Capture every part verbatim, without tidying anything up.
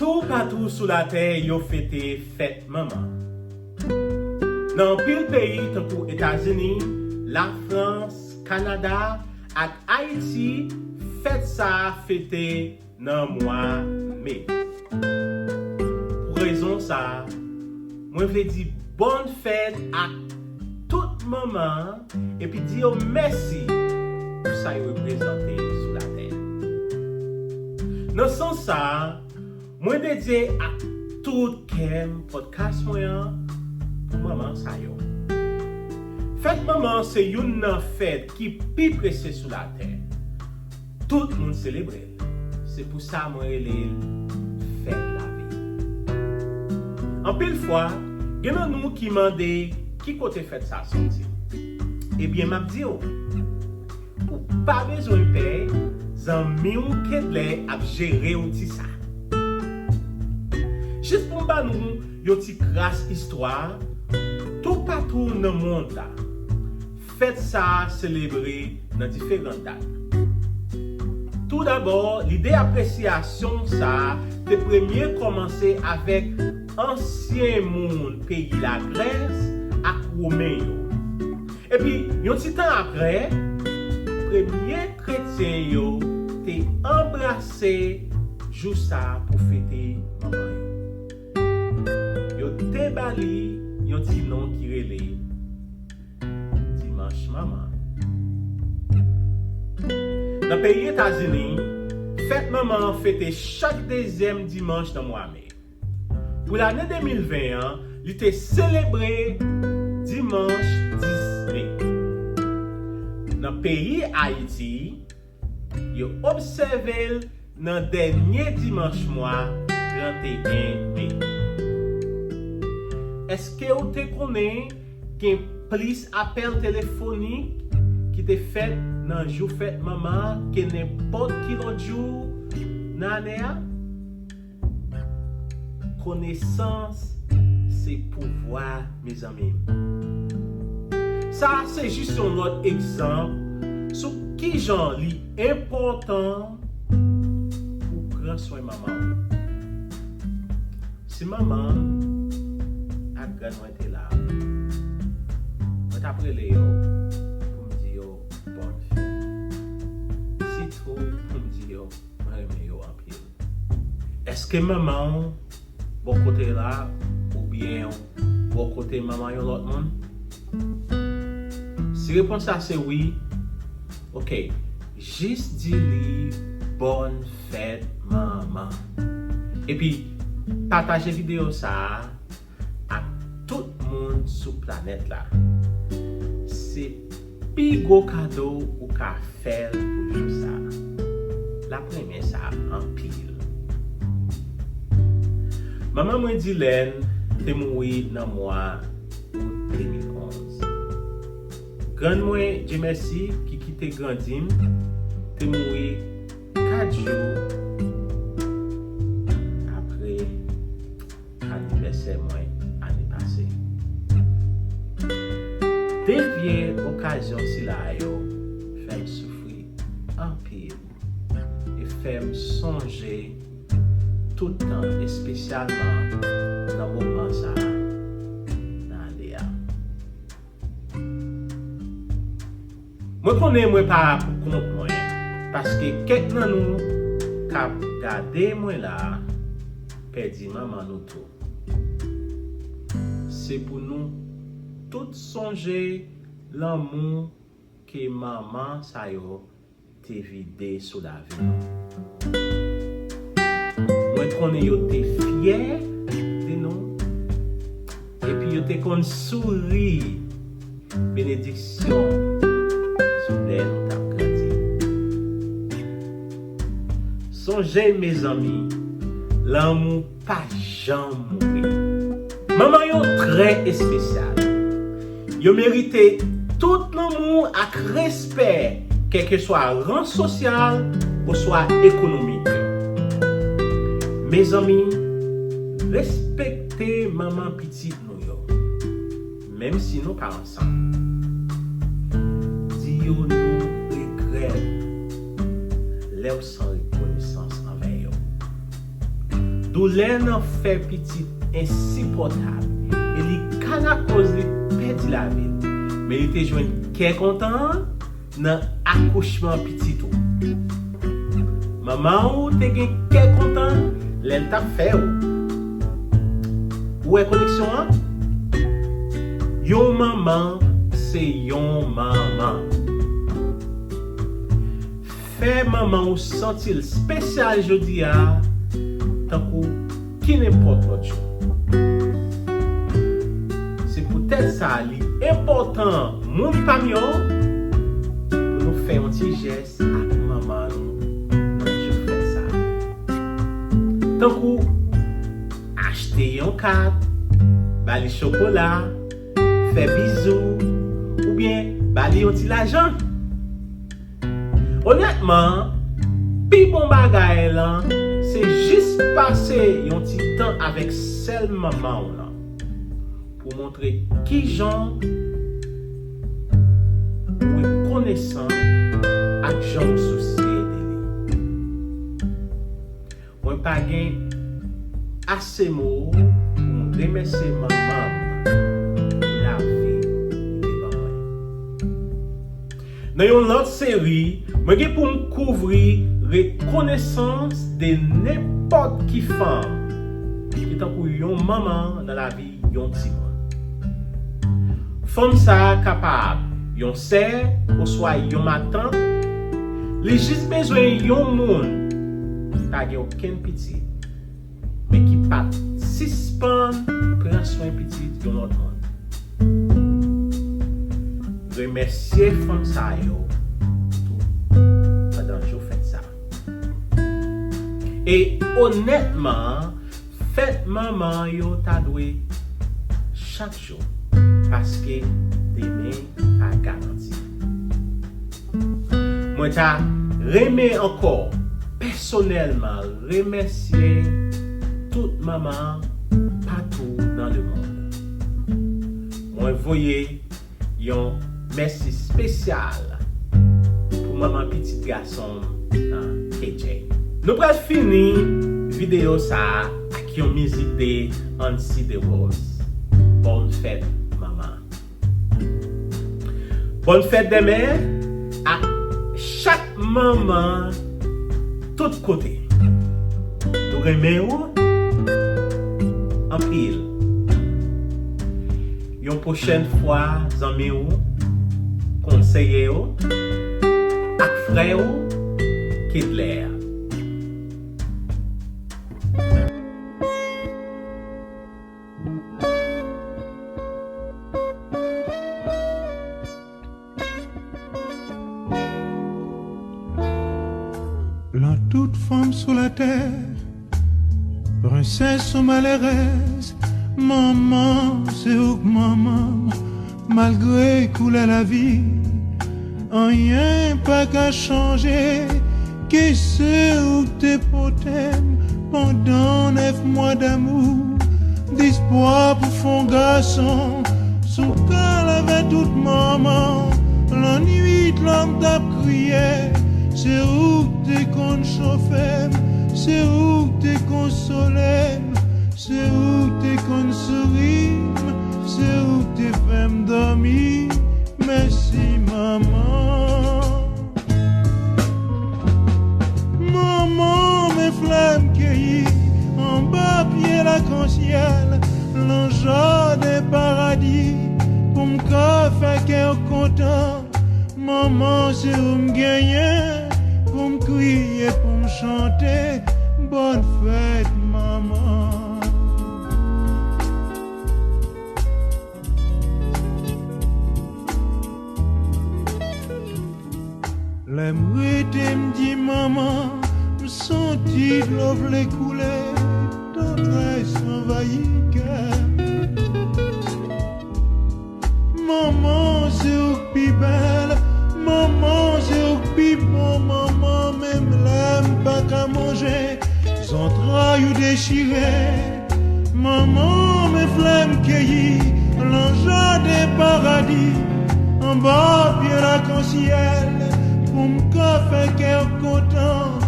Toupatou sou latè, yo fete fèt manman. Nan anpil peyi, tankou Etazini, Lafrans, Kanada ak Ayiti, fèt sa a fete nan mwa me. Pou rezon sa a, mwen vle di bòn fèt ak tout manman epi di yo mèsi pou sa yo reprezante sou latè. Nan sans sa a, mwen dedye ak tout kè m pòdkas mwen an pou manman sa yo. Fèt manman se youn nan fèt ki pi presye sou latè. Tout moun selebre l. Se pou sa mwen rele l fèt lavi. Anpil fwa, gen nan nou ki mande ki kote fèt sa soti. Ebyen, m ap di w, ou pa bezwen pè, zanmi w Kedlè ap jere w ti sa. Jis pou m ba nou yon ti kras istwa, toupatou nan mond la, fèt sa a selebre nan diferan dat. Toudabò, lide apresyasyon sa a te premye kòmanse avèk ansyen moun peyi Lagrès ak Women yo. Epi, yon ti tan apre, premye kretyen yo te anbrase jou sa a pou fete manman yo. Yo te ba li yon ti non ki rele Dimanch Manman. Nan peyi Etazini, fèt manman an fete chak dezyèm dimanch nan mwa me. Pou lane de mil ven an, li te selebre dimanch dis me. Nan peyi Ayiti, yo obsève l nan dènye dimanch mwa, trannteyen me. Èske w te konnen gen plis apèl telefonik ki te fèt nan jou fèt manman an ke nenpòt ki lòt jou nan ane a? Konesans se pouvwa, mezanmi. Sa a se jis yon lòt egzanp sou kijan li enpòtan pou pran swen manman w. Si manman ak grann mwen te la, mwen t ap rele yo pou m di yo bòn fèt. Sitou pou m di yo mwen renmen yo anpil. Èske manman w bò kote la oubyen bò kote manman yon lòt moun? Si repons la se wi, oke, jis di li bòn fèt manman. Epi, pataje videyo sa a ak tout moun sou planèt la. Se pi gwo kado ou ka fè l pou jou sa a. L ap renmen sa anpil. Manman mwen Dilèn te mouri nan mwa out de mil onz. Grann mwen, Dye mèsi, ki kite grandi m, te mouri kat jou apre anivèsè mwen ane pase. De vye okazyon sila yo fè m soufri anpil e fè m sonje tout tan, espesyalman nan moman sa a nan ane a. Mwen konnen mwen pa pou kont mwen, paske kèk nan nou k ap gade mwen la a pèdi manman nou tou. Se pou nou tout sonje lanmou ke manman sa yo te vide sou lavi nou. Mwen konnen yo te fyè de nou, epi yo te konn souri benediksyon sou lè nou t ap grandi. Sonje, mezanmi, lanmou pa janm mouri. Manman yo trè espesyal. Yo merite tout lanmou ak respè, kèlkeswa ran sosyal oswa ekonomik yo. Mezanmi, respekte manman pitit nou yo. Menm si nou pa ansanm. Di yo nou regrèt lè w san rekonesans anvè yo. Doulè nan fè pitit ensipòtab e li ka lakoz li pèdi lavi l. Men li te jwenn kè kontan an nan akouchman pitit ou. Manman ou te gen kè kontan lè l t ap fè w. Ou wè koneksyon an? Yon manman se yon manman. Fè manman w santi l espesyal jodi a, tankou ki nenpòt lòt jou. Se poutèt sa li enpòtan, moun pami yo, pou nou fè yon ti jès ak manman nou nan jou fèt sa a. Tankou achte yon kat, ba li chokola, fè bizou, oubyen ba li yon ti lajan. Onètman, pi bon bagay lan se jis pase yon ti tan avèk sèl manman w lan pou montre kijan ou rekonesan ak jan ou sousye de li. Mwen pa gen ase mo pou m remèsye manman m pou lavi li te ban mwen. Nan yon lòt seri, mwen gen pou m kouvri rekonesans de nenpòt ki fanm ki tankou yon manman nan lavi yon timoun. Fanm sa a kapab yon sè oswa yon matant. Li jis bezwen yon moun ki pa gen okenn pitit, men ki p ap sispann pran swen pitit yon lòt moun. Remèsye fanm sa yo tou pandan jou fèt sa. E onètman, fèt manman yo ta dwe chak jou, paske demen pa garanti. Mwen ta renmen ankò pèsonèlman remèsye tout manman patou nan lemonn. Mwen voye yon mèsi espesyal pou manman pitit gason m nan K J. Nou pral fini videyo sa a ak yon mizik de Ancy Derose. Bòn fèt manman. Bòn fèt dè mè ak chak manman tout kote. Nou renmen w anpil. Yon pwochèn fwa, zanmi w, konseye w, ak frè w, Kedlè. Lan tout fanm sou latè, prensès ou malèrèz, manman se ou k manman m. Malgre koulè lavi, anyen pa ka chanje, ke se ou k te pote m pandan nèf mwa damou, dispwa pou fè w gason, sou kal avè tout manman, lannwit lan m t ap kriye, se ou k te konn chofe m, se ou k te konsole m, se ou k te konn souri m, se ou k te fè m dòmi. Mèsi manman. Manman, men flè m keyi anba pye lakansyèl, lan jaden paradi, pou m ka fè kè w kontan. Manman, se ou m genyen, pou m kriye, pou m chante. Bòn fèt manman. Lè m rete, m di manman, m santi dlo vle koule, tantrès anvayi kè m. Manman, se ou k pi bèl, manman, se ou k pi bon, manman, menm lè m pa ka manje, zantray ou dechire. Manman, men flè m keyi lan jaden paradi, anba pye lakansyèl, pou m ka fè kè w kontan.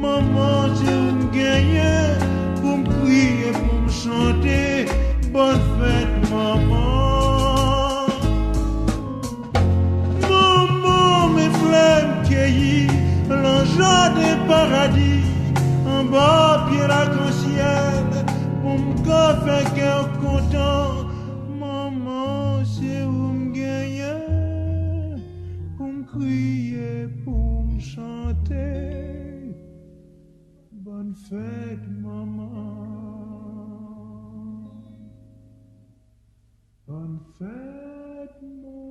Manman, se ou m genyen, pou m Paradi, anba pye lakansyèl, pou m ka fè kè w kontan. Manman, se ou m genyen, pou m kriye, pou m chante. Bòn fèt, manman. Bòn fèt, manman.